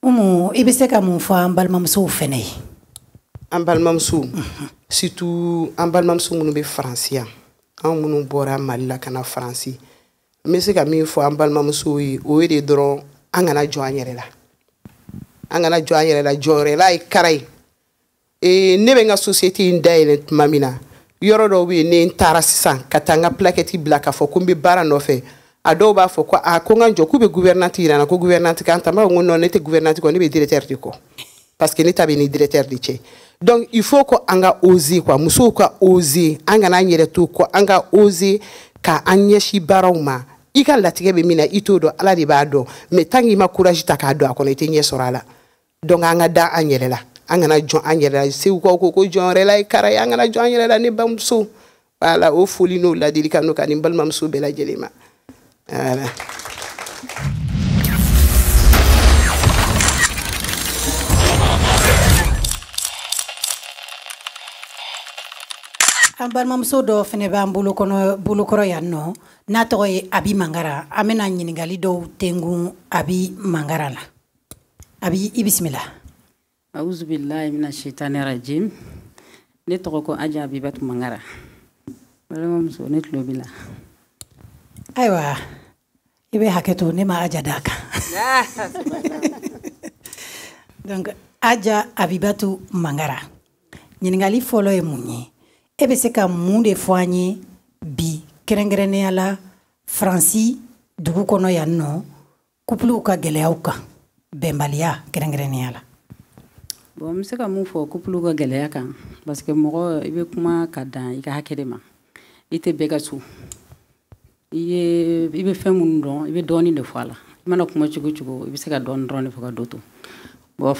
Umu, i bɛ se ka mun fɔ an balimamusow fɛnɛ ye? An balimamusow, surtout an balimamuso minnu bɛ Faransi yan, anw minnu bɔra Mali la ka na Faransi, n bɛ se ka min fɔ an balimamusow ye, o ye de dɔrɔn an kana jɔ an yɛrɛ la, an kana jɔ an yɛrɛ la. Jɔyɔrɔla ye kara ye. Ne bɛ n ka société in dayɛlɛ tuma min na, yɔrɔ dɔw bɛ yen, ne n taara sisan ka taa n ka plaquette bila k'a fɔ ko n bɛ baara nɔfɛ, a dɔw b'a fɔ ko a ko n ka jɔ, k'u bɛ gouvernante yira n na, ko gouvernante kan ta. N b'a fɔ ko non, ne tɛ gouvernante kɔ, ne bɛ directeur de kɔ, parce que ne ta bɛ ni directeur de cɛ. Donc il faut que an ka oser quoi, musow ka oser, an kana an yɛrɛ to kɔ, an ka oser ka an ɲɛsin baaraw ma. I ka latigɛ bɛ min na, i t'o dɔn, Ala de b'a dɔn, mais tant qu'il ma courage ta k'a don a kɔnɔ, i tɛ ɲɛ sɔrɔ a la. Donc an ka da an yɛrɛ la, an kana jɔn an yɛrɛ la. Segukaw ko ko jɔn yɛrɛ la ye kara ye, an kana jɔn an yɛrɛ la, ne bamuso. Voilà, o foli n'o ladilikan n'o ka di n balimamuso bɛɛ lajɛlen ma. Voilà. An balimamuso dɔ fɛnɛ b'an bolo kɔnɔ, bolokɔrɔ yan nɔ, n'a tɔgɔ ye Abi Mangara. An bɛna ɲininkali dɔw tengun Abi Mangara la. Abi, i bisimila. Auzubillahi mina shaitani rajim. Ne tɔgɔ ko Aja Abibatu Mangara. Balimamuso, ne tulo b'i la. Ayiwa, i bɛ hakɛ to, ne ma Aja d'a kan. Donc Aja Abibatu Mangara, ɲininkali fɔlɔ ye mun ye? E bɛ se ka mun de fɔ an ye bi, kɛrɛnkɛrɛnnenya la Faransi dugu kɔnɔ yan nɔ, couple ka gɛlɛyaw kan, bɛnbaliya kɛrɛnkɛrɛnnenya la? Bon, n bɛ se ka mun fɔ couple ka gɛlɛya kan, parce que mɔgɔ, i bɛ kuma ka dan i ka hakɛ de ma. I tɛ bɛɛ ka so, i ye i bɛ fɛn minnu dɔn, i bɛ dɔɔnin de fɔ a la. I mana kuma cogo cogo, i bɛ se ka dɔɔnin dɔrɔn de fɔ ka dɔ to. Bon,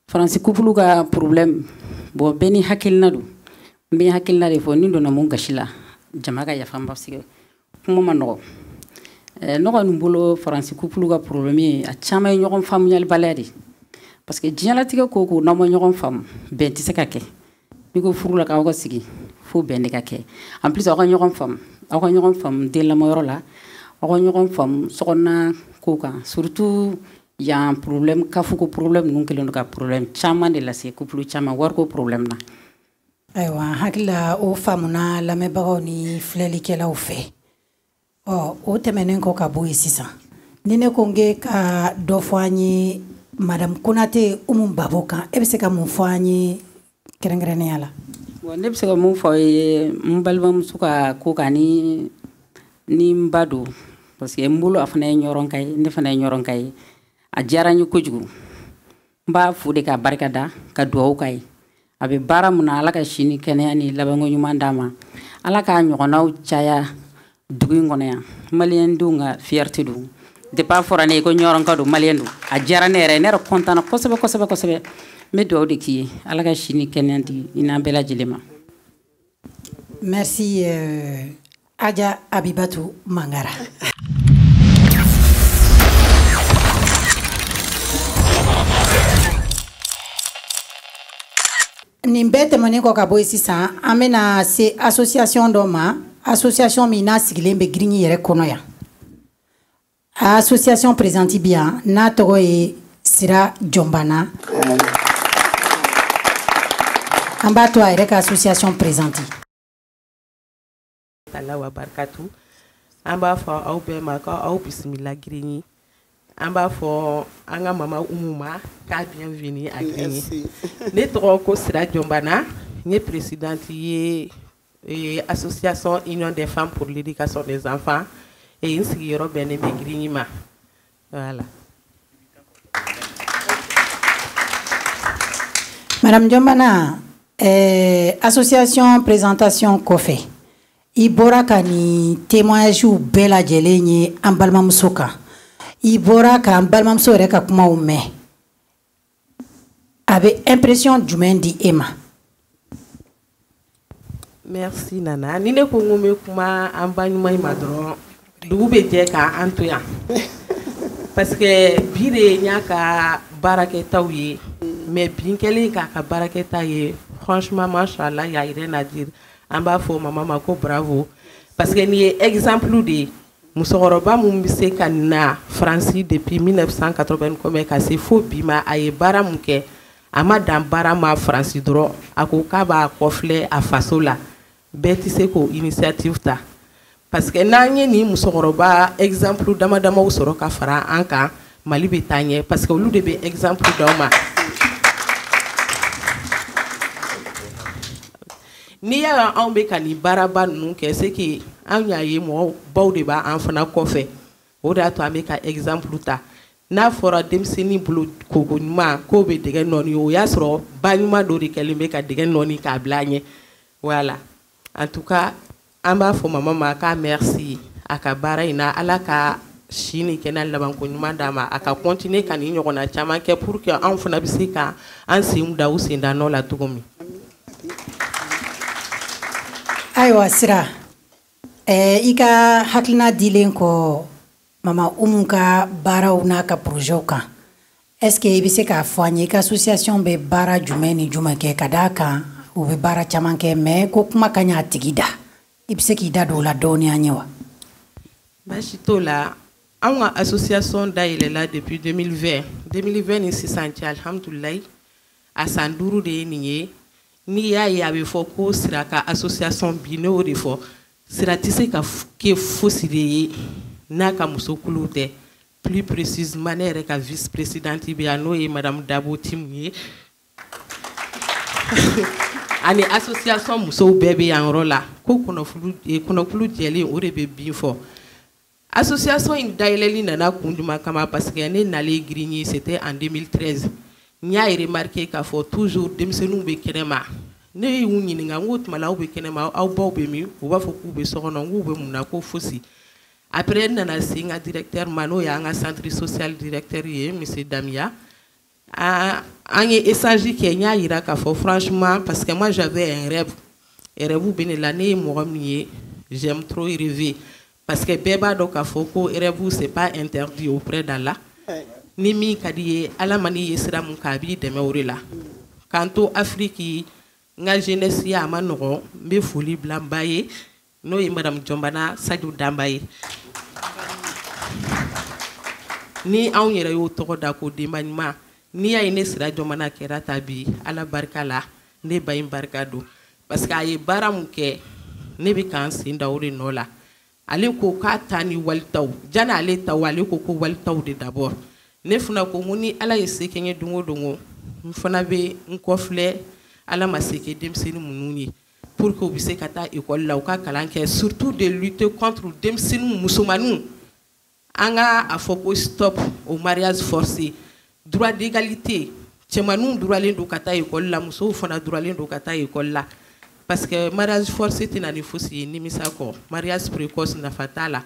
Faransi couple ka problème, bon, bɛɛ ni hakilina don. N bɛ hakilina de fɔ. Ni donna mun gasi la, jama ka yafa n ma, parce que kuma ma nɔgɔ. Ne kɔni bolo, Faransi couple ka problème ye, a caman ye ɲɔgɔn faamuyalibaliya de, parce que diɲɛlatigɛ ko ko n'aw ma ɲɔgɔn faamu, bɛn tɛ se ka kɛ. N'i ko furu la k'aw ka sigi, fo bɛn de ka kɛ. En plus, aw ka ɲɔgɔn faamu, aw ka ɲɔgɔn faamu den lamɔyɔrɔ la, aw ka ɲɔgɔn faamu sokɔnɔna ko kan. Surtout yan, problème kafuko problème ninnu kɛlen don ka problème caman de lase couple caman, wariko problème na. Ayiwa, n hakili la o faamuna lamɛnbagaw ni filɛlikɛlaw fɛ. Ɔ, o tɛmɛnen kɔ ka bɔ yen sisan, ni ne ko n k'e ka dɔ fɔ an ye madame Konate Umu Babo kan, e bɛ se ka mun fɔ an ye kɛrɛnkɛrɛnnenya la? Bon, ne bɛ se ka mun fɔ aw ye n balimamuso ka ko kan, ni n ba don, parce que n bolo a fana ye ɲɔrɔn ka ye, ne fana ye ɲɔrɔn ka ye. A diyara n ye kojugu. N b'a fo de k'a barika da, ka dugawu k'a ye. A bɛ baara mun na, Ala ka si ni kɛnɛya ni labanko ɲuman d'a ma. Ala k'a ɲɔgɔnnaw caya dugu in kɔnɔ yan. Maliyɛndenw ka fierté don. Depuis a fɔra ne ye ko ɲɔrɔnka don, maliyɛn don, a diyara ne yɛrɛ ye. Ne yɛrɛ content na kosɛbɛ kosɛbɛ kosɛbɛ. N bɛ dugawu de k'i ye, Ala ka si ni kɛnɛya di i n'an bɛɛ lajɛlen ma. Merci Aja Abibatu Mangara. Nin bɛɛ tɛmɛnen kɔ ka bɔ yen sisan, an bɛna se association dɔ ma, association min n'a sigilen bɛ Grigny yɛrɛ kɔnɔ yan. Association présidente bi yan, n'a tɔgɔ ye Sira Jɔnbana. An b'a to a yɛrɛ ka association présente. Ala wa barikatu. An b'a fɔ aw bɛɛ ma ko aw bisimila Grigny. An b'a fɔ an ka mama Umu ma k'a bienvenue à Grigny. Ne tɔgɔ ko Sira Jɔnbana, n ye présidente ye association Union des femmes pour l'éducation des enfants, et n sigiyɔrɔ bɛnnen bɛ Grigny ma. Voilà. Madame Jɔnbana, association présentation kɔfɛ, i bɔra ka nin témoignage bɛɛ lajɛlen ye an balimamuso kan, i bɔra ka an balimamuso yɛrɛ ka kumaw mɛn, a bɛ impression jumɛn di e ma? Merci Nana. Ni ne ko n ko n bɛ kuma an ba ɲuman in ma dɔrɔn, dugu bɛ jɛ k'an to yan, parce que bi de n y'a ka baarakɛtaw ye. Mais bi n kɛlen k'a ka baarakɛta ye, franchement, machallah, y a rien à dire. An b'a fɔ mama ma ko bravo, parce que nin ye exemple de ye. Musokɔrɔba mun bɛ se ka na Faransi depuis 1980 combien ka se fo bi ma, a ye baara mun kɛ, a ma dan baara ma Faransi dɔrɔn, a ko k'a b'a kɔfilɛ a faso la. Bɛɛ tɛ se k'o initiative ta, parce que n'an ye nin musokɔrɔba exemple dama damaw sɔrɔ ka fara an kan, Mali bɛ taa ɲɛ, parce que olu de bɛ exemple d'aw ma. N'i y'a ye anw bɛ ka nin baaraba ninnu kɛ, c'est que anw y'a ye mɔgɔw baw de b'an fana kɔfɛ. O de y'a to an bɛ ka exemple ta. N'a fɔra denmisɛnnin bolo koko ɲuman k'o bɛ dɛgɛ nɔɔni, o y'a sɔrɔ ba ɲuman dɔ de kɛlen bɛ ka dɛgɛ nɔɔni k'a bila a ɲɛ. Voilà, en tout cas an b'a fɔ mama ma k'a merci a ka baara in na. Ala ka si ni kɛnɛya labanko ɲuman d'a ma, a ka continuer ka nin ɲɔgɔnna caman kɛ pour que anw fana bɛ se ka an senw da u senda nɔ la cogo min. Ayiwa Sira, i ka hakilina dilen kɔ mama Umu ka baaraw n'a ka projetw kan, est-ce que i bɛ se k'a fɔ an ye i ka association bɛ baara jumɛn ni jumɛn kɛ? Ka d'a kan u bɛ baara caman kɛ, mais ko kuma ka ɲɛ a tigi da, i bɛ se k'i da don o la dɔɔni an ye wa? Baasi t'o la. Anw ka association dayɛlɛla depuis 2020. 2020 ni sisan cɛ, alihamudulilayi, a san 5 de ye nin ye. N'i y'a ye a bɛ fɔ ko Sira ka association bi, ne y'o de fɔ, Sira tɛ se ka kɛ fosi de ye n'a ka musokuluw tɛ. Plus précisément, ne yɛrɛ ka vice présidente bɛ yan, n'o ye madame Dabo Timu ye, ani association musow bɛɛ bɛ yan yɔrɔ la. Ko kɔnɔkulu jɛlen, o de bɛ bin fɔ. Association in dayɛlɛli nana kun jumɛn kama? Parce que ne nalen Grigny, c'était en 2013, n y'a remarqué k'a fɔ toujours denmisɛnninw bɛ kɛnɛma. Ne y'u ɲininka, n ko tuma la aw bɛ kɛnɛma, aw baw bɛ min? U b'a fɔ k'u bɛ so kɔnɔ. N k'u bɛ mun na? Ko fosi. Après n nana se n ka directeur ma, n'o y'an ka centre social directeur ye, monsieur Damia. An ye échange kɛ, n y'a yira k'a fɔ franchement, parce que moi j'avais un rêve, rêve bɛ ne la. Ne ye mɔgɔ min ye, j'aime trop rêver, parce que bɛɛ b'a dɔn k'a fɔ ko rêve, c'est pas interdit auprès d'Allah. Ni min ka di ye, Ala ma n'i ye sira mun kan, a b'i dɛmɛ o de la. K'an to Afiriki, n ka jeunesse ya a ma nɔgɔn. N bɛ foli bila n ba ye, n'o ye madame Jɔnbana Sadio Danba ye, ni anw yɛrɛ y'o tɔgɔ da ko denba ɲuman. N'i y'a ye ne Sira Jɔnbana kɛra ta bi, Ala barika la, ne ba in barika don, parce que a ye baara mun kɛ, ne bɛ k'an sen da o de nɔ la. Ale ko k'a ta ni walitaw, janni ale taw, ale ko ko walitaw de d'abord. Ne fana ko n ko ni Ala ye se kɛ n ye don o don, n fana bɛ n kɔfilɛ Ala ma se kɛ denmisɛnnin minnu ye, pour que u bɛ se ka taa école la, u ka kalan kɛ, surtout de lutter contre denmisɛnninw musomaninw. An ka a fɔ ko stop au mariage forcé, droit d'égalité. Cɛmaninw duralen don ka taa école la, musow fana duralen don ka taa école la, parce que mariage forcé tɛ na ni fosi ye nimisa kɔ, mariage précoce nafa t'a la.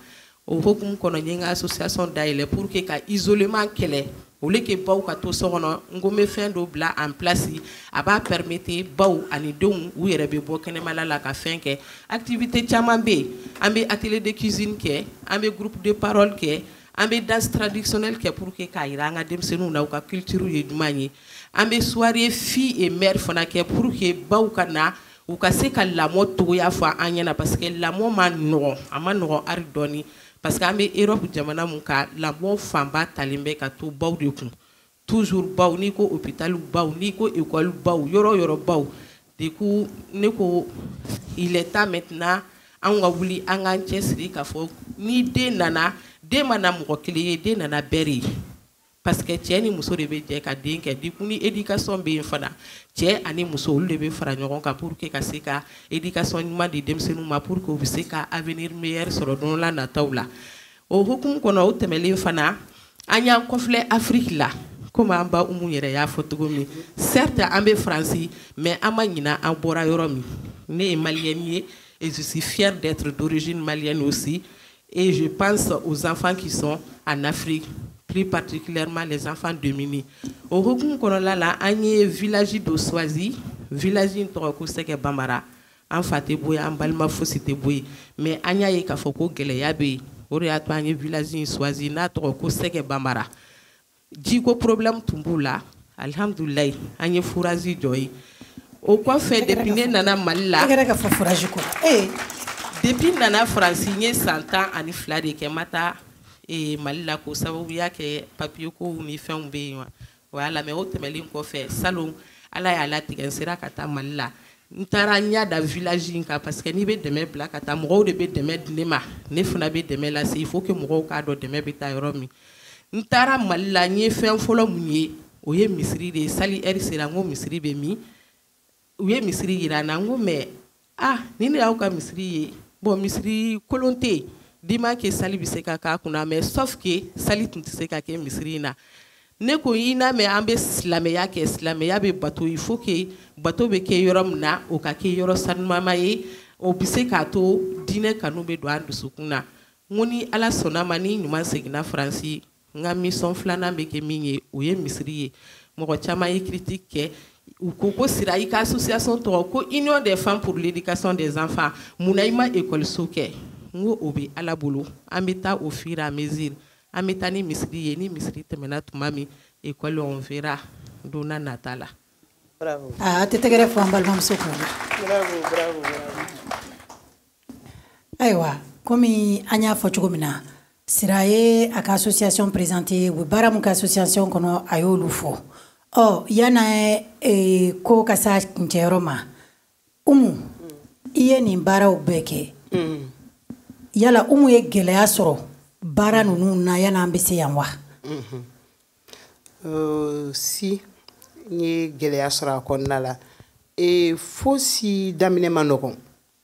O hokumu kɔnɔ, n ye n ka association dayɛlɛ pour que ka isolement kɛlɛ. Au lieu que baw ka to so kɔnɔ, n ko n bɛ fɛn dɔ bila en place, a b'a permettre baw ani denw u yɛrɛ bɛ bɔ kɛnɛmala la ka fɛn kɛ. Activité caman bɛ yen, an bɛ atelier de cuisine kɛ, an bɛ groupe de parole kɛ, an bɛ danse traditionnelle kɛ pour que k'a yira an ka denmisɛnninw na u ka culture ye jumɛn ye. An bɛ soirée filles et mères fana kɛ pour que baw ka na, u ka se ka lamɔ togoya fɔ an ɲɛna, parce que lamɔ ma nɔgɔn, a ma nɔgɔn hali dɔɔni, parce que an bɛ Europe jamana mun kan, lamɔ fanba talen bɛ ka to baw de kun. Toujours baw, n'i ko hôpital baw, n'i ko école baw, yɔrɔ yɔrɔ baw. Du coup ne ko il est temps maintenant anw ka wuli, an k'an cɛsiri k'a fɔ ni den nana, den ma na mɔgɔ kelen ye, den nana bɛɛ de ye, parce que cɛ ni muso de bɛ jɛ ka den kɛ. Du coup ni éducation bɛ yen fana, cɛ ani muso olu de bɛ fara ɲɔgɔn kan pour que ka se ka éducation ɲuman di denmisɛnninw ma, pour que u bɛ se ka avenir meilleur sɔrɔ don la nataw la. O hukumu kɔnɔ, o tɛmɛlen fana, an y'an kɔfilɛ Afrique la, komi an ba Umu yɛrɛ y'a fɔ cogo min. Certes an bɛ Faransi, mais an ma ɲina an bɔra yɔrɔ min. Ne ye malienne ye et je suis fière d'être d'origine malienne aussi, et je pense aux enfants qui sont en Afrique, plus particulièrement les enfants démunis. O hukumu kɔnɔna la, an ye village dɔ choisi, village in tɔgɔ ko Sɛgɛ Bamara. An fa tɛ bɔ yen, an balima fosi tɛ bɔ yen, mais an y'a ye k'a fɔ ko gɛlɛya bɛ yen, o de y'a to an ye village in choisi n'a tɔgɔ ko Sɛgɛ Bamara. Jiko problème tun b'u la, alihamudulilayi, an ye forage jɔ yen. O kɔfɛ, depuis ne nana Mali la, e yɛrɛ ka fɔ forage ko ee Depuis n nana Faransi, n ye san 12 de kɛ, n ma taa Mali la k'o sababuya kɛ papier kow ni fɛnw bɛ yen wa. Voilà, mais o tɛmɛlen kɔfɛ, salon Ala y'a latigɛ, n sera ka taa Mali la. N taara, n y'a da village in kan, parce que n'i bɛ dɛmɛ bila ka taa, mɔgɔw de bɛ dɛmɛ di ne ma, ne fana bɛ dɛmɛ lase. Il faut que mɔgɔw k'a dɔn dɛmɛ bɛ taa yɔrɔ min. N taara Mali la, n ye fɛn fɔlɔ mun ye, o ye misiri de ye. Sali heure sera, n ko misiri bɛ min? U ye misiri yira n na. N ko mais ah, nin de y'aw ka misiri ye. Bon, misiri kolon tɛ yen dima ke sali bɛ se ka k'a kunna, mais sauf que sali tun tɛ se ka kɛ misiri in na. Ne ko i n'a mɛn an bɛ silamɛya kɛ, silamɛya bɛ bato, il faut que bato bɛ kɛ yɔrɔ min na, o ka kɛ yɔrɔ sanumama ye, o bɛ se k'a to diinɛ kanu bɛ don an dusukun na. N ko ni Ala sɔnna ma, ni ɲuman seginna Faransi, n ka mission filanan bɛ kɛ min ye, o ye misiri ye. Mɔgɔ caman ye critique kɛ, u ko ko Sira, i ka association tɔgɔ ko Union des femmes pour l'éducation des enfants, munna i ma école kɛ? N ko o bɛ Ala bolo, an bɛ taa au fur et à mesure. An bɛ taa ni misiri ye, ni misiri tɛmɛna tuma min, école, on verra don n'a nata la. Bravo. Aa, tɛ tɛgɛrɛ fɔ an balimamuso kun. Bravo, bravo, bravo. Ayiwa, komi an y'a fɔ cogo min na, Sira ye a ka association présenté, u bɛ baara mun kɛ association kɔnɔ, a y'olu fɔ. Ɔ yanni ko ka s'a kuncɛyɔrɔ ma, Umu, i ye nin baaraw bɛɛ kɛ, yala Umu ye gɛlɛya sɔrɔ baara ninnu na yanni an bɛ se yan wa? Si, n ye gɛlɛya sɔrɔ a kɔnɔna la. Fosi daminɛ ma nɔgɔn,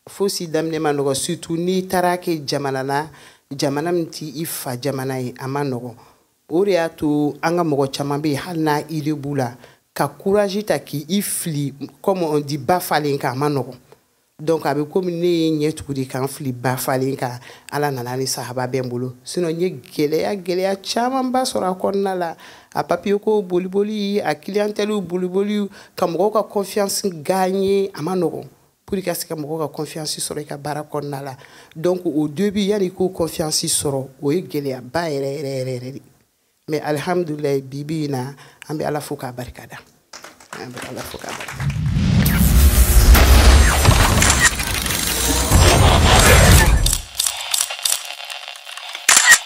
fosi daminɛ ma nɔgɔn, surtout n'i taara kɛ jamana na, jamana min t'i i fa jamana ye, a ma nɔgɔn. O de y'a to an ka mɔgɔ caman bɛ yen, hali n'a idée b'u la, ka courage ta k'i fili, comme on dit, ba falen kan, a ma nɔgɔn. Donc a bɛ komi ne ye ɲɛ tugu de k'an fili ba falen kan, Ala nana ni sahaba bɛ n bolo. Sinon n ye gɛlɛya, gɛlɛya camanba sɔrɔ a kɔnɔna la, a papier ko boliboli, a clientèle boliboli, ka mɔgɔw ka confiance gagner, a ma nɔgɔn. Pour ka se ka mɔgɔw ka confiance sɔrɔ i ka baara kɔnɔna la, donc au début, yanni i k'o confiance sɔrɔ, o ye gɛlɛyaba yɛrɛ yɛrɛ yɛrɛ yɛrɛ de. Mais alihamudulilayi, bi bi in na, an bɛ Ala fo k'a barikada, an bɛ Ala fo k'a barikada.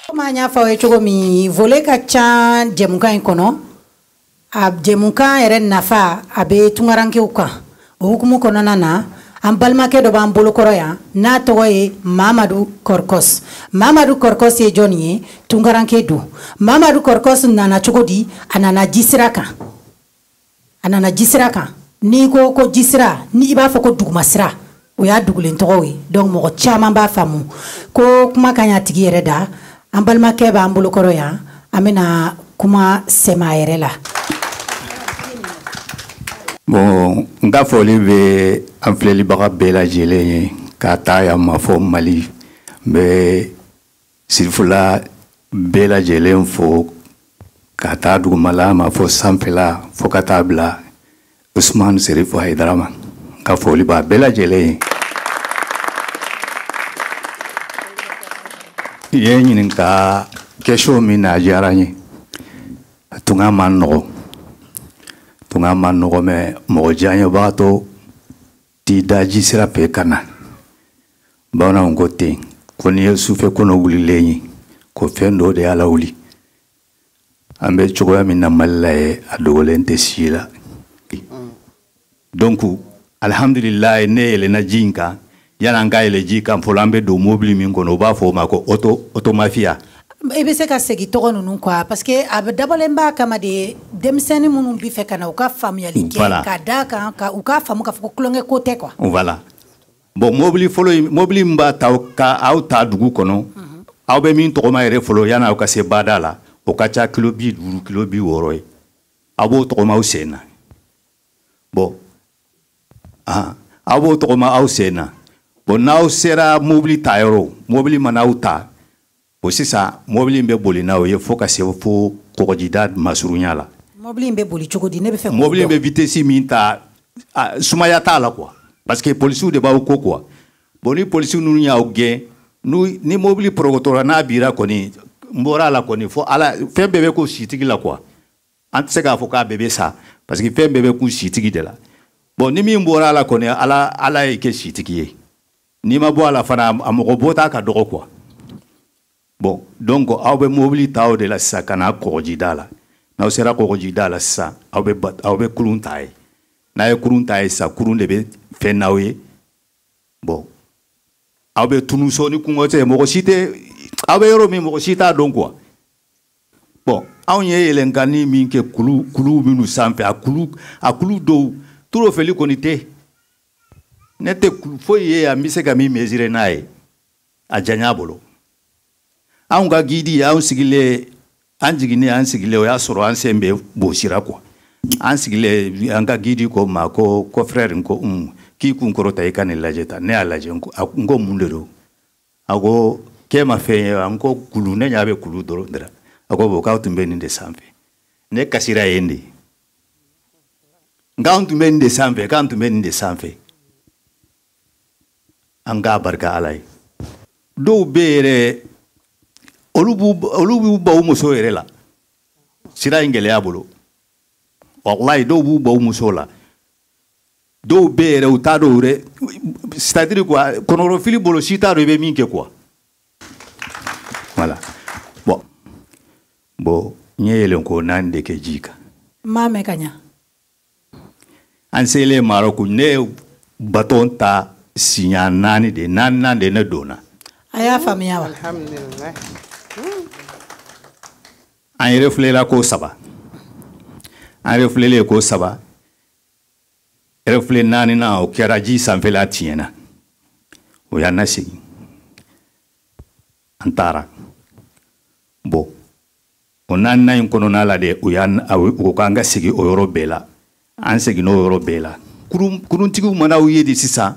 Komi an y'a fɔ aw ye cogo min, volet ka ca jɛmukan in kɔnɔ. A jɛmukan yɛrɛ nafa a bɛ tunkarankew kan. O hukumu kɔnɔna na, an balimakɛ dɔ b'an bolokɔrɔ yan n'a tɔgɔ ye Mamadu Kɔrikɔs. Mamadu Kɔrikɔs ye jɔnni ye? Tunkaranke don. Mamadu Kɔrikɔs nana cogo di? A nana jisira kan, a nana jisira kan. N'i ko ko jisira, ni i b'a fɔ ko dugumasira, o y'a dugulen tɔgɔw ye. Donc mɔgɔ caman b'a faamu ko kuma ka ɲi a tigi yɛrɛ da. An balimakɛ b'an bolokɔrɔ yan, an bɛna kuma sɛmɛ a yɛrɛ la. Bon, n ka foli bɛ an filɛlibaga bɛɛ lajɛlen ye k'a ta yan ma fɔ Mali. N bɛ sirifula bɛɛ lajɛlen fo ka taa dugumala ma fɔ sanfɛla, fo ka taa bila Usman Serifu Hayidara ma. N ka foli b'a bɛɛ lajɛlen ye. I ye n ɲininka question min na, a diyara n ye. Tunga man nɔgɔ, tunga man nɔgɔ, mɛ mɔgɔ diyaɲɛbagatɔ t'i da ji sira fɛ ka na. Bamananw ko ten ko n'i ye sufɛ kɔnɔ wulilen ye, ko fɛn dɔ de y'a lawuli. An bɛ cogoya min na Mali la ye, a dogolen tɛ si la. Donc alihamdulilayi, ne yɛlɛnna ji in kan. Yanni an ka yɛlɛ ji kan fɔlɔ, an bɛ don mobili min kɔnɔ, u b'a fɔ o ma ko auto, automafia. I bɛ se ka segin tɔgɔ ninnu quoi, parce que a bɛ dabɔlen b'a kama de, denmisɛnnin minnu bɛ fɛ ka na, u ka faamuyali kɛ ka d'a kan ka u k'a faamu k'a fɔ ko tulonkɛ ko tɛ quoi. Voilà. Bon, mobili fɔlɔ in, mobili min b'a ta ka aw ta dugu kɔnɔ, aw bɛ min tɔgɔma yɛrɛ fɔlɔ yanni aw ka se bada la, o ka ca kilo 50, kilo 60 ye. Aw b'o tɔgɔma aw sen na. Bon, aw b'o tɔgɔma aw sen na. Bon, n'aw sera mobili ta yɔrɔ, mobili mana aw ta o, sisan mobili in bɛ boli n'aw ye fo ka se fo kɔgɔjida masurunya la. Mobili in bɛ boli cogo di? Ne bɛ fɛ k'o Mobili in dɔn. bɛ vitesse min ta, sumaya t'a la quoi, parce que polisiw de b'aw ko quoi. Bon, ni polisiw ninnu y'aw gɛn, ni mobili porokotora n'a bira kɔni, n bɔra a la kɔni, fo Ala, fɛn bɛɛ bɛ ko sitigi la quoi. An tɛ se k'a fɔ k'a bɛɛ bɛ sa, parce que fɛn bɛɛ bɛ kun sitigi de la. Bon, ni min bɔra a la kɔni, Ala, Ala ye kɛ sitigi ye. N'i ma bɔ a la fana, a mɔgɔ bɔta ka dɔgɔ quoi. Bon, donc aw bɛ mobili ta o de la sisan ka na kɔgɔjida la. N'aw sera kɔgɔjida la sisan, aw bɛ kurun ta ye. N'a ye kurun ta ye sisan, kurun de bɛ fɛn n'aw ye. Bon, aw bɛ tunu so ni kungo tɛ, mɔgɔ si tɛ aw bɛ yɔrɔ min, mɔgɔ si t'a dɔn quoi. Bon, anw ye yɛlɛnkanni min kɛ kulu minnu sanfɛ, a kulu dɔw turofɛli kɔni tɛ. Ne tɛ foyi ye yan n bɛ se ka min mesurer n'a ye a janya bolo. Anw ka guide, anw sigilen, an jiginnen, an sigilen, o y'a sɔrɔ an sen bɛ bosira quoi. An sigilen, an ka guide ko ma ko frère, n ko k'i kun kɔrɔta i ka nin lajɛ tan. Ne y'a lajɛ, n ko mun de don? A ko k'e ma fɛn ye wa? N ko kulu, ne ɲɛ bɛ kulu dɔrɔn de la. A ko bon, k'aw tun bɛ nin de sanfɛ. Ne kasira yen de. N k'anw tun bɛ nin de sanfɛ, k'an tun bɛ nin de sanfɛ. An k'a barika Ala ye. Dɔw bɛ yɛrɛ, olu b'u baw muso yɛrɛ la. Sira in gɛlɛya bolo. Walayi, dɔw b'u baw muso la. Dɔw bɛ yɛrɛ, u t'a dɔn yɛrɛ. C'est-à-dire quoi, kɔnɔrɔfili bolo, si t'a dɔn i bɛ min kɛ quoi. Voilà. Bon, n ye yɛlɛnko naani de kɛ ji kan. N m'a mɛn ka ɲa. An selen Marɔku, ne ye baton ta siɲɛ naani de, naaninan de ne donna. A y'a faamuya wa? Alhamdulilayi. An refulela ko saba. An refulelen ko saba. Refule naaninan, o kɛra ji sanfɛla tiɲɛna. O y'an lasegin. An taara. Bon, o naaninan in kɔnɔna la de, u ko k'an ka segin o yɔrɔ bɛɛ la. An seginn'o yɔrɔ bɛɛ la. Kuruntigiw mana aw ye de sisan,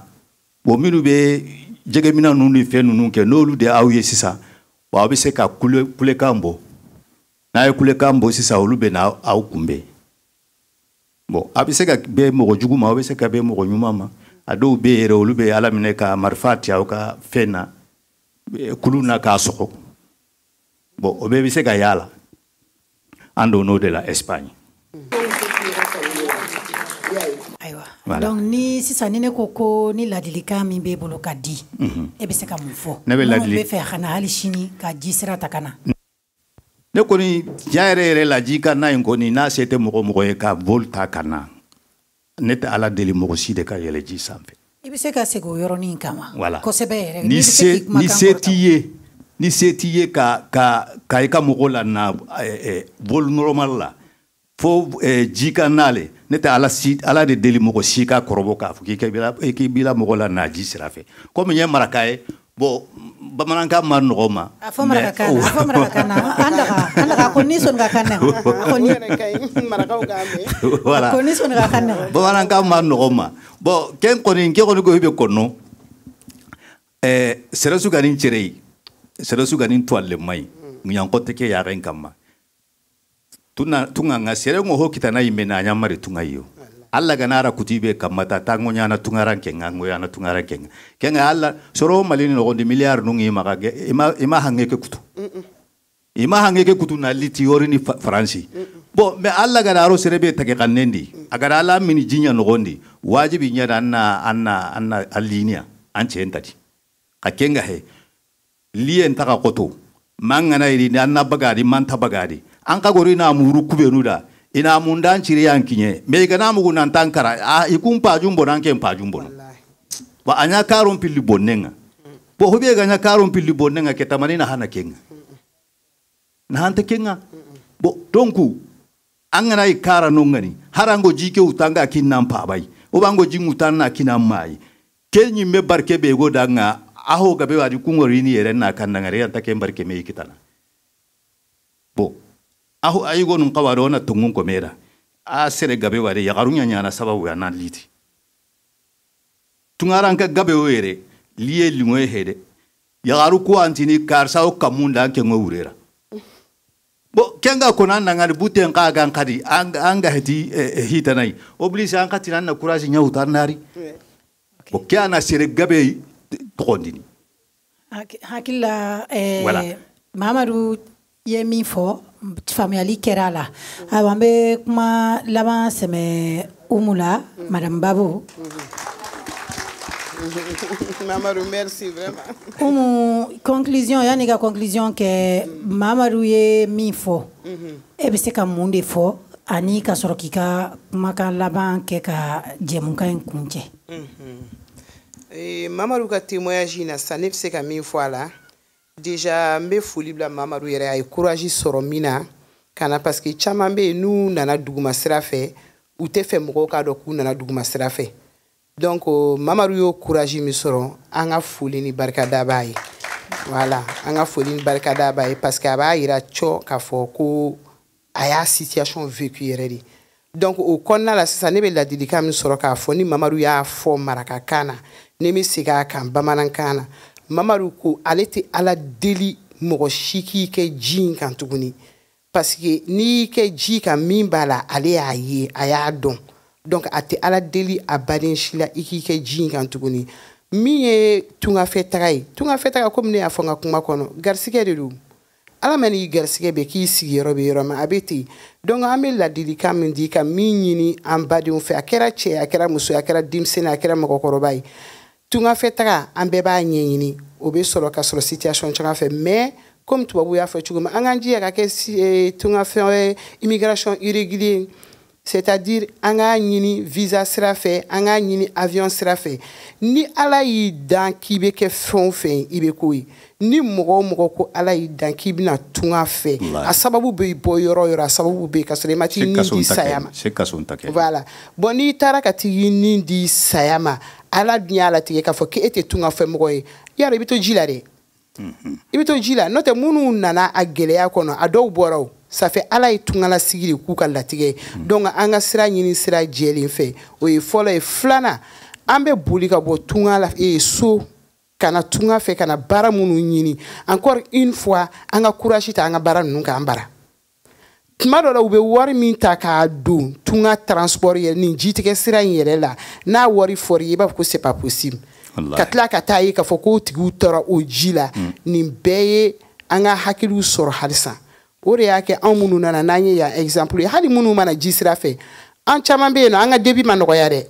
bon, minnu bɛ jɛgɛminɛ ninnu ni fɛn ninnu kɛ, n'olu de aw ye sisan, bon, aw bɛ se ka kulekan bɔ. N'a ye kulekan bɔ sisan, olu bɛ na aw kunbɛn. Bon, a bɛ se ka bɛn mɔgɔ jugu ma, aw bɛ se ka bɛn mɔgɔ ɲuman ma. A dɔw bɛ yɛrɛ, olu bɛ Ala minɛ ka marifa ci aw ka fɛn na, kulu na k'a sɔgɔ. Bon, o bɛɛ bɛ se ka y'a la. An donn'o de la Espagne. Ayiwa. Donc ni sisan ni ne ko ni ladilikan min b'e bolo ka di, e bɛ se ka mun fɔ? Ne bɛ ladili. Minnu bɛ fɛ ka na hali sini ka ji sira ta ka na. Ne kɔni diɲɛ yɛrɛ yɛrɛ la, ji ka na in kɔni, n'a se tɛ mɔgɔ ye ka vol ta ka na, ne tɛ Ala deli mɔgɔ si de ka yɛlɛ ji sanfɛ. I bɛ se ka segin o yɔrɔnin kan wa? Voilà. Kosɛbɛ yɛrɛ. Ni se t'i ye, ni se t'i ye ka i ka mɔgɔ la na vol normal la, fo ji ka n'ale, ne tɛ Ala de deli mɔgɔ si ka kɔrɔbɔ k'a fɔ k'i b'i la mɔgɔ la na ji sira fɛ. Komi n ye maraka ye, bon, bamanankan ma nɔgɔ ma. A fɔ marakakan na, a fɔ marakakan na. An daga ko ni sɔnni ka kan na. Ko ni marakaw k'a mɛn. Voilà. Ko ni sɔnni ka kan na. Bamanankan ma nɔgɔ ma. Bon, kɛ kɔni ko i bɛ kɔnɔ. Sɛrɛsu ka nin cɛrɛ ye, sɛrɛsu ka nin tuwale ma ɲi. Ɲankɔ tɛ kɛ yaren kama. Tunga nga sɛrɛ ŋo ho kitana yimbe na nyamari tunga yo. Alla ganara kutibe kamata tango nyana tungaran kenga ngoyana tungaran kenga. Kenga alla soro malini no gondi milliard nungi maga ima hangeke kutu. Ima hangeke kutu na liti yorini Faransi. Bon, mais alla ganaro serebe take kanendi. Agara alla mini jinya no gondi. Wajibi nyana anna alinia anche entati. Ka kenga he lien taka koto. Mangana iri anna bagadi manta bagadi. Anka gori na muru kubenuda. Ina mundan chiri yankinye me gana mugu nan tankara a ikum pajumbo nan kem pajumbo ba anya karon pilli bonnenga bo hobe ga anya karon pilli bonnenga ke tamani na hana kenga na hante kenga bo donku angana ikara nongani harango jike utanga kinnan pabai obango jingu tanna kinan mai kenyi me barke be go danga aho gabe wadi kungori ni yere na kan ngare anta kem barke me ikitana bo aho ayigo nun kawaro na tungun ko mera a sere gabe ware ya garunya nyana sababu ya nan liti tungaran ka gabe were liye lingo hede ya garu ko antini karsa o kamunda ke ngo wurera bo kenga ko nan ngari buten ka gan kadi anga heti hitanai oblige an katina na courage nya utarnari bo kiana sere gabe tokondini hakila Mamadou ye min fɔ faamuyali kɛra a la ayiwa an bɛ kuma laban sɛmɛ Umu la Madame Babo. Mamadou, merci vraiment. Oumou, conclusion, yanni ka conclusion kɛ, Mamadou ye min fɔ, e bɛ se ka mun de fɔ ani ka sɔrɔ k'i ka kumakan laban kɛ ka jɛmukan in kuncɛ? Mamadou ka témoignage in na sisan, ne bɛ se ka min fɔ a la, déjà n bɛ foli bila Mamadou yɛrɛ, a ye courage sɔrɔ min na ka na, parce que caman bɛ yen n'u nana duguma sira fɛ, u tɛ fɛ mɔgɔw k'a dɔn k'u nana duguma sira fɛ. Donc Mamadou y'o courage min sɔrɔ, an ka foli ni barikada b'a ye. Voilà, an ka foli ni barikada b'a ye, parce que a b'a yira cɔ k'a fɔ ko a y'a situation vécu yɛrɛ de. Donc o kɔnɔna la sisan, ne bɛ ladilikan min sɔrɔ k'a fɔ, ni Mamadou y'a fɔ marakakan na, ne bɛ segin a kan bamanankan na. Mamadou ko ale tɛ Ala deli mɔgɔ si k'i kɛ ji in kan tuguni, parce que n'i y'i kɛ ji kan, min b'a la, ale y'a ye, a y'a dɔn. Donc a tɛ Ala deli a baden si la i k'i kɛ ji in kan tuguni. Min ye tungafɛ taga ye, tungafɛ taga, komi ne y'a fɔ n ka kuma kɔnɔ, garisigɛ de don. Ala ma n'i garisigɛ bɛ k'i sigiyɔrɔ bɛ yɔrɔ min, a bɛ ten. Donc an bɛ ladilikan min di, ka min ɲini an badenw fɛ, a kɛra cɛ, a kɛra muso ye, a kɛra denmisɛnnin, a kɛra mɔgɔkɔrɔba ye, tungafɛ taga an bɛɛ b'a ɲɛɲini, o bɛ sɔrɔ ka sɔrɔ situation caman fɛ. Mais comme tubabu y'a fɔ cogo min, an k'an jija ka kɛ tungafɛ immigration irrégulier, c'est-à-dire an k'a ɲini visa sira fɛ, an k'a ɲini avion sira fɛ. Ni Ala y'i dan k'i bɛ kɛ fɛn o fɛn, i bɛ k'o ye. Ni mɔgɔ o mɔgɔ ko Ala y'i dan k'i bɛna tunga fɛ, a sababu bɛ bɔ yɔrɔ o yɔrɔ, a sababu bɛ yen ka sɔrɔ i ma t'i nin di saya ma. Voilà. Bon, n'i taara ka t'i nin di saya ma, Ala dun y'a latigɛ k'a fɔ k'e tɛ tunga fɛ mɔgɔ ye, yarɔ i bɛ to ji la dɛ. I bɛ to ji la. N'o tɛ minnu nana a gɛlɛya kɔnɔ, a dɔw bɔra o. Ça fait Ala ye tungalasigi de k'u ka latigɛ. Donc an ka sira ɲini sira jɛlen fɛ, o ye fɔlɔ ye. Filanan, an bɛ boli ka bɔ tunga la so ka na tunga fɛ, ka na baara minnu ɲini, encore une fois an ka courage ta an ka baara ninnu k'an bara. Tuma dɔ la, u bɛ wari min ta k'a don tunga transport yɛrɛ nin jitigɛ sira in yɛrɛ la, n'a wari fɔr'i ye, i b'a fɔ ko c'est pas possible. Ka tila ka taa ye k'a fɔ k'o tigiw taara o ji la. Nin bɛɛ ye an ka hakiliw sɔrɔ halisa. O de y'a kɛ anw minnu nana n'an ye yan exemple ye, hali minnu mana ji sira fɛ, an caman bɛ yen nɔ, an ka débit ma nɔgɔya dɛ,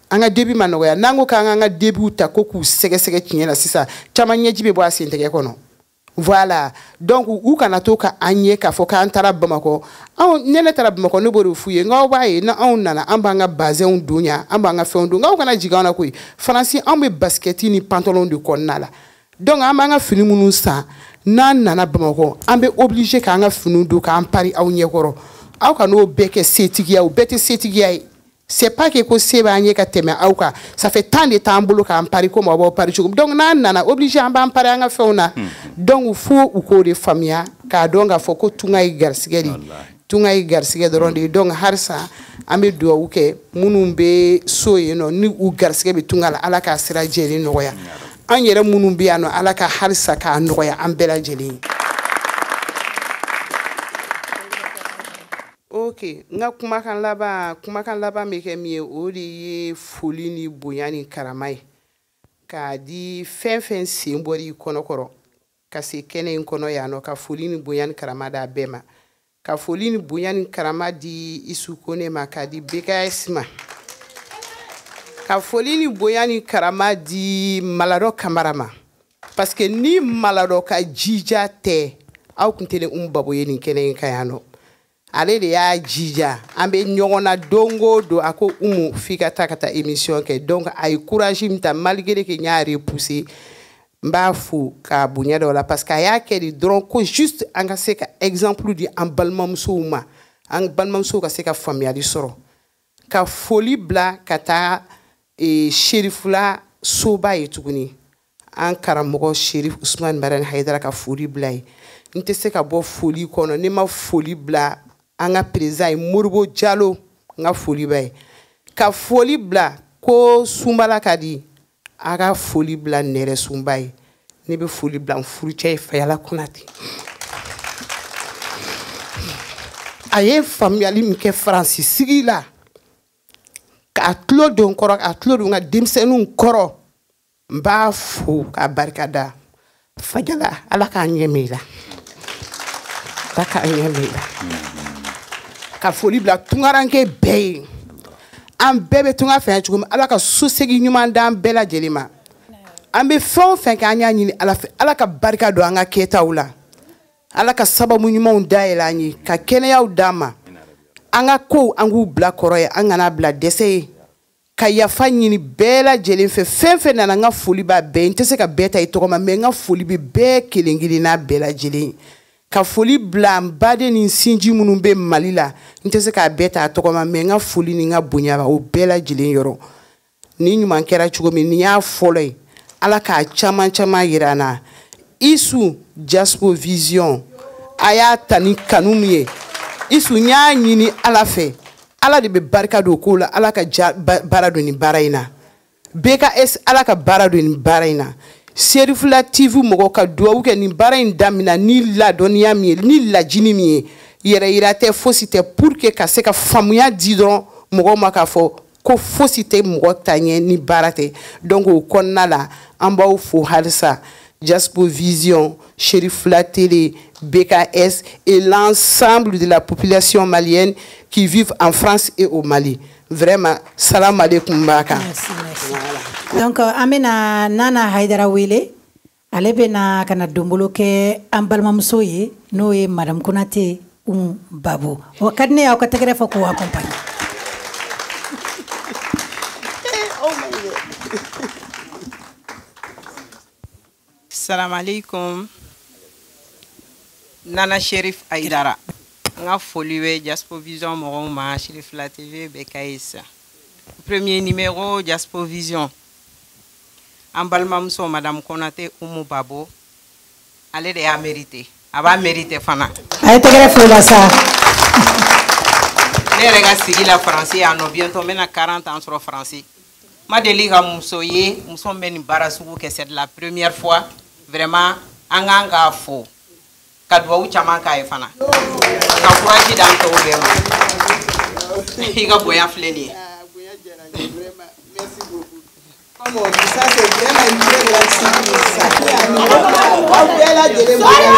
an ka débit ma nɔgɔya. N'an ko k'an ka débitw ta ko k'u sɛgɛsɛgɛ tiɲɛ na sisan, caman ɲɛji bɛ bɔ a sentigɛ kɔnɔ. Voilà. Donc u kana to ka an ye k'a fɔ k'an taara Bamakɔ. Anw, ne ne taara Bamakɔ, ne b'o de f'u ye, n k'aw b'a ye ni anw nana, an b'an ka bazɛnw don yan, an b'an ka fɛnw don, nk'aw kana jigin an na koyi. Faransi, anw bɛ basket ni pantalon de kɔnɔna la. Donc an b'an ka fini minnu san, n'an nana Bamakɔ, an bɛ obligé k'an ka finiw don k'an pari aw ɲɛkɔrɔ. Aw ka n'o bɛɛ kɛ setigiya, o bɛɛ tɛ setigiya ye. C'est pas que ko se b'an ye ka tɛmɛ aw kan, ça fait tant de temps an bolo k'an pari komi aw b'aw pari cogo min. Donc n'an nana, obligé an b'an pari an ka fɛnw na. Donc fo u k'o de faamuya k'a dɔn k'a fɔ ko tunga ye garisigɛ de ye, tunga ye garisigɛ dɔrɔn de ye. Donc halisa an bɛ dugawu kɛ minnu bɛ so yen nɔ, ni u garisigɛ bɛ tunga la, Ala k'a sira jɛlen nɔgɔya. An yɛrɛ minnu bɛ yan nɔ, Ala ka halisa k'a nɔgɔya an bɛɛ lajɛlen ye. Ok, n ka kumakan laban bɛ kɛ min ye, o de ye foli ni bonya ni karama ye k'a di fɛn fɛn sen bɔr'i kɔnɔkɔrɔ ka se kɛnɛ in kɔnɔ yan nɔ, ka foli ni bonya ni karama d'a bɛɛ ma, ka foli ni bonya ni karama di Isu Kone ma, k'a di BKS ma, ka foli ni bonya ni karama di Maladɔ Kamara ma, parce que ni Maladɔ ka jija tɛ, aw kun tɛ ne Umu Babo ye nin kɛnɛ in kan yan nɔ. Ale de y'a jija, an bɛ ɲɔgɔn na don o don, a ko Umu f'i ka taa ka taa émission kɛ. Donc a ye courage min ta, malgré que n y'a repousser, n b'a fo k'a bonya dɔ la, parce que a y'a kɛ de dɔrɔn ko juste an ka se ka exemple di an balimamusow ma, an balimamusow ka se ka faamuyali sɔrɔ. Ka foli bila ka taa Serifula soba ye tuguni, an karamɔgɔ Serif Usumani Barani Hayidara, ka foli bila ye. N tɛ se ka bɔ foli kɔnɔ ne ma foli bila an ka président ye Moribo Jalo, n ka foli b'a ye. Ka foli bila ko Sunbala ka di, a ka foli bila Nɛrɛ Sunba ye. Ne bɛ foli bila n furucɛ ye Fayala Konate. A ye faamuyali min kɛ Faransi sigi la, k'a tulo don n kɔrɔ, k'a tulo don n ka denmisɛnninw kɔrɔ, n b'a fo k'a barika da. Fajala, Ala k'a ɲɛ mɛ i la, Ala k'a ɲɛ mɛ i la. Ka foli bila tunkaranke bɛɛ ye. An bɛɛ bɛ tunga fɛ cogo min, Ala ka sosegin ɲuman d'an bɛɛ lajɛlen ma. An bɛ fɛn o fɛn kɛ, an y'a ɲini Ala fɛ, Ala ka barika don an ka kɛtaw la. Ala ka sababu ɲumanw dayɛlɛ an ye, ka kɛnɛyaw d'an ma. An ka kow, an k'u bila kɔrɔ ye, an kana bila dɛsɛ ye. Ka yafa ɲini bɛɛ lajɛlen fɛ. Fɛn fɛn nana, n ka foli b'a bɛɛ ye. N tɛ se ka bɛɛ ta i tɔgɔ ma, mais n ka foli bɛ bɛɛ kelen kelenna bɛɛ lajɛlen ye. Ka foli bila n baden ni sinji minnu bɛ Mali la, n tɛ se k'a bɛɛ ta a tɔgɔ ma, mais n ka foli ni n ka bonya b'a o bɛɛ lajɛlen yɔrɔ. Ni ɲuman kɛra cogo min, nin y'a fɔlɔ ye, Ala k'a caman caman yira an na. Isu Diaspo Vision, a y'a ta ni kanu min ye, Isu, n y'a ɲini Ala fɛ, Ala de bɛ barika don ko la. Ala ka baara don nin baara in na. BKS, Ala ka baara don nin baara in na. Serifula TV mɔgɔw ka duwawu kɛ nin baara in daminɛ ni ladɔnniya min ye, ni lajini min ye, yɛrɛ yira tɛ, fosi tɛ, pour que ka se ka faamuya di dɔrɔn mɔgɔw ma k'a fɔ ko fosi tɛ mɔgɔ ta ɲɛ ni baara tɛ. Donc o kɔnɔna la, an b'aw fo halisa. Diaspo Vision, Cherifla Télé, BKS et l'ensemble de la population malienne qui vivent en France et au Mali. Vraiment, salam alaikum baka. Merci, merci. Voilà. Donc, an bɛna Nana Haidara wele, ale bɛna ka na donbolo kɛ an balimamuso ye, n'o ye Madame Konate Umu Babo. O ka di ne ye aw ka tɛgɛrɛ fɔ k'o accompagner. Oh my God. Salam alaikum. Nana Sherif Aidara. N ka foli bɛ Diaspo Vision mɔgɔw ma, Cherifla TV, BKS. Premier numéro Diaspo Vision. An balimamuso Madame Konate Umu Babo, ale de y'a mérité. A b'a mérité fana. A ye tɛgɛrɛ fo la sa. Ne yɛrɛ ka sigi la Faransi yan nɔ, bientôt n bɛna 40 ans sɔrɔ Faransi. Ma deli ka muso ye, muso min bɛ nin baara sugu kɛ, c'est la première fois. Vraiment, an kan k'a fo, ka duwawu caman k'a ye fana, ka courage d'an tɔw bɛɛ ma. I ka bonya filɛ nin ye. Bonya diyara n ye, vraiment, merci beaucoup. Comme on dit, ça c'est vraiment une très grande surprise. Ça. Aw bɛɛ lajɛlen bonya.